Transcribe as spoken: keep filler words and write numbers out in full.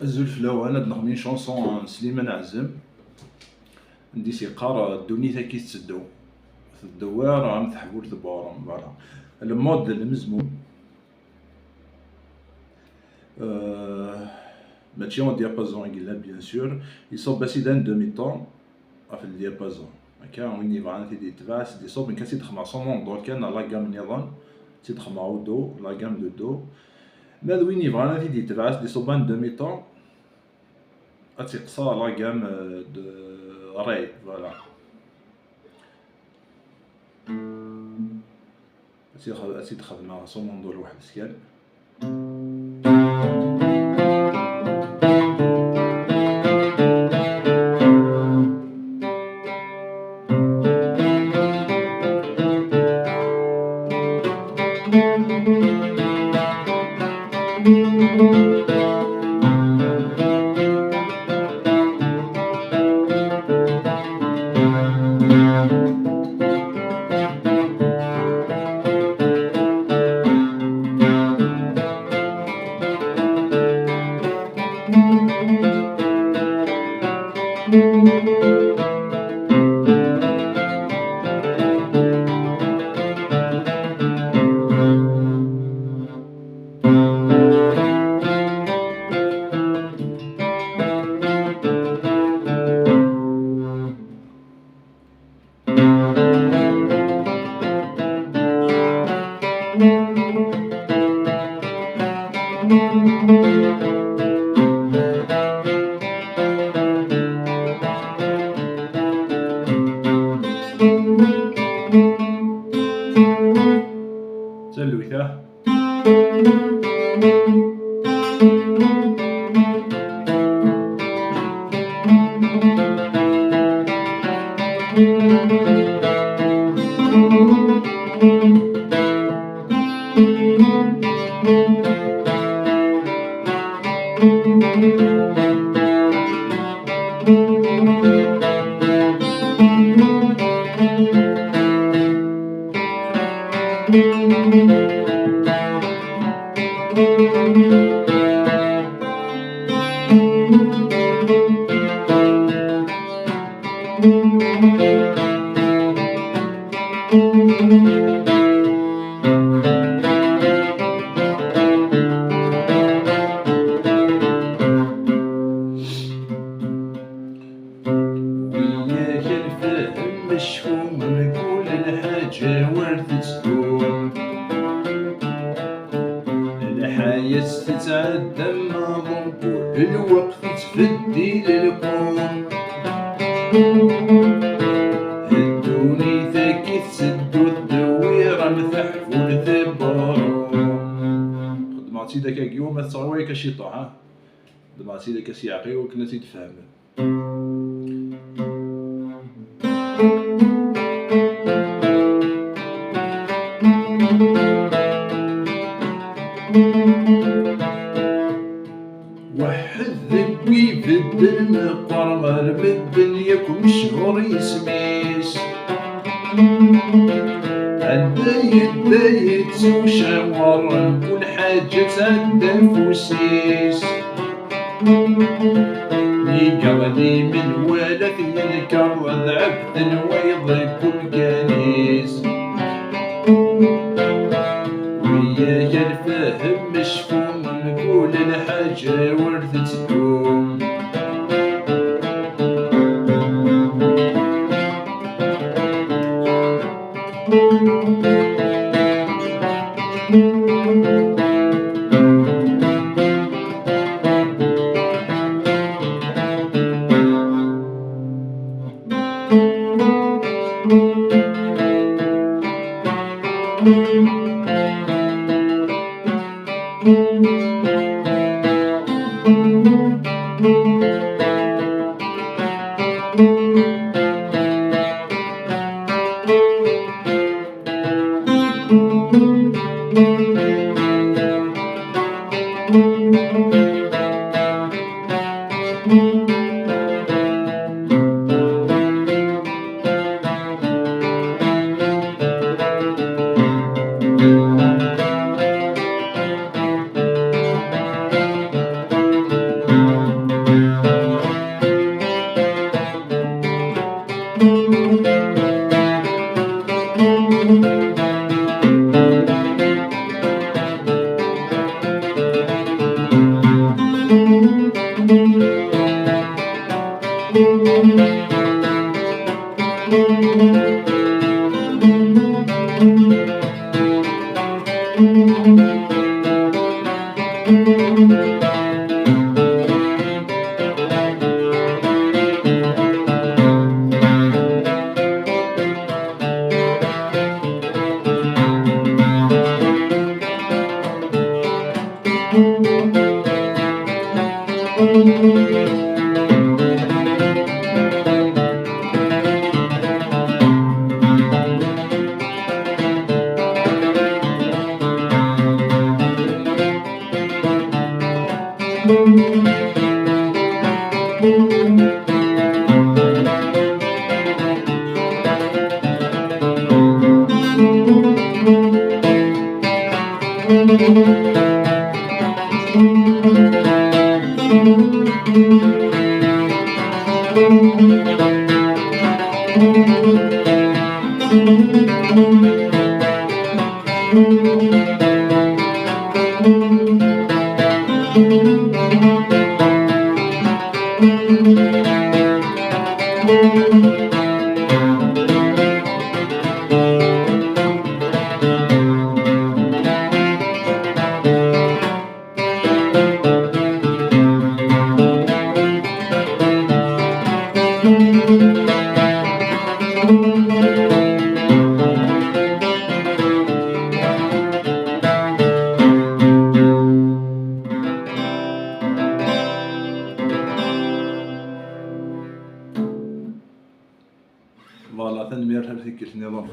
Azul fell-awen, ad nexdem une chanson n Sliman Ɛzem. Anda i s-yeqqar, ddunit-agi tetteddu, teddewwir am teḥbult n weɣrum, voilà. Le mode d lemzmun. Euh, mačči en diapason i yella, bien sûr. Iṣubb-as-id un demi-ton ɣef le diapason. Akka, win yebɣan ad t-id-yetbeɛ, ad t-id-iṣubb, nekk ad t-id-xedmeɣ s amundul kan, à la gamme nniḍen, ad t-id-xedmeɣ au do, la gamme de do. Ma d win yebɣan ad t-id-yetbeɛ, ad t-id-iṣubb un demi-ton, ad tt-iqṣer à la gamme, euh, de ré, voilà. Ad tt-id-xedmeɣ s umundul weḥd-s kan. Talwit, ah. Wiyyak lfahem, cfu, mkul lḥaǧa wer tettdum. Lḥayat tettɛedda maḍi, kul lweqt tettbeddil lkum. Ddunit-agi tetteddu teddewwir am teḥbult n weɣrum. Xedmeɣ-tt-id akkagi, ma tettɣaway akka ciṭuḥ, ha? Xedmeɣ-tt-id akka s yeɛqil akken ad tt-id-tfehmem. Weḥḥed deg wibedden meqqer ɣer medden yakk mechur yisem-is. Anda yedda yettucawar, mkul ḥaǧa tɛedda afus-is. Igeɣli menwala t-yenker, d ɛebd n wayeḍ deg umkan-is. Wiyyak lfahem, cfu, mkul lḥaǧa wer tettdum. Voilà, tanemmirt ar tikkelt nniḍen.